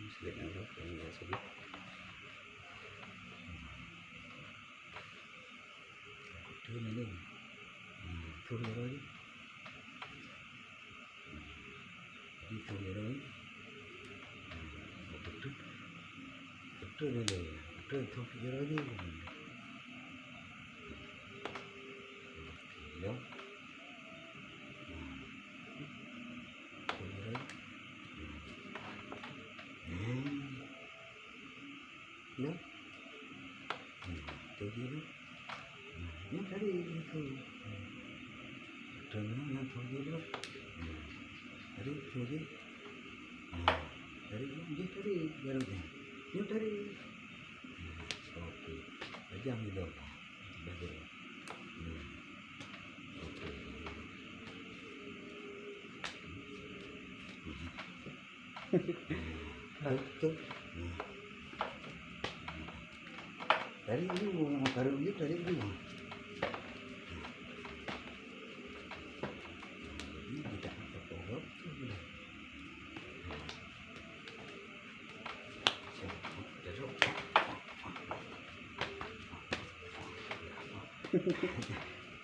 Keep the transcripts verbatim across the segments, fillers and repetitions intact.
Sikit nanggroe, nanggroe sikit. Beutôi ni. Hmm, beutôi ni. Jadi, beutôi ni. Hmm, beutôi. Beutôi ni. Beutôi, beutôi ni. Okey, ya. Hmm. Beutôi ni. Hmm. Ya. Hmm, tu je tu. Hmm, yang tadi itu. Hmm. Betul, yang tu je tu. Hmm. Tadi tu je. Hmm. Tadi tu je tadi, baru tu. Yang tadi. Hmm. Okey. Pejam je tu. Belajar. Hmm. Okey. Hmm. Tarik dulu, tarik dulu. Jadi, kita potong tu.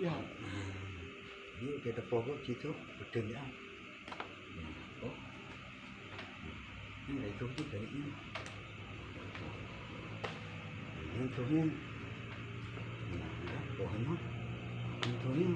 Ya. Jadi, kita potong situ, betul ya. Nah, oh. Ini dah itu tu dari ini. Ini tu ni. Nah, ya, oh, ini. Ini tu ni.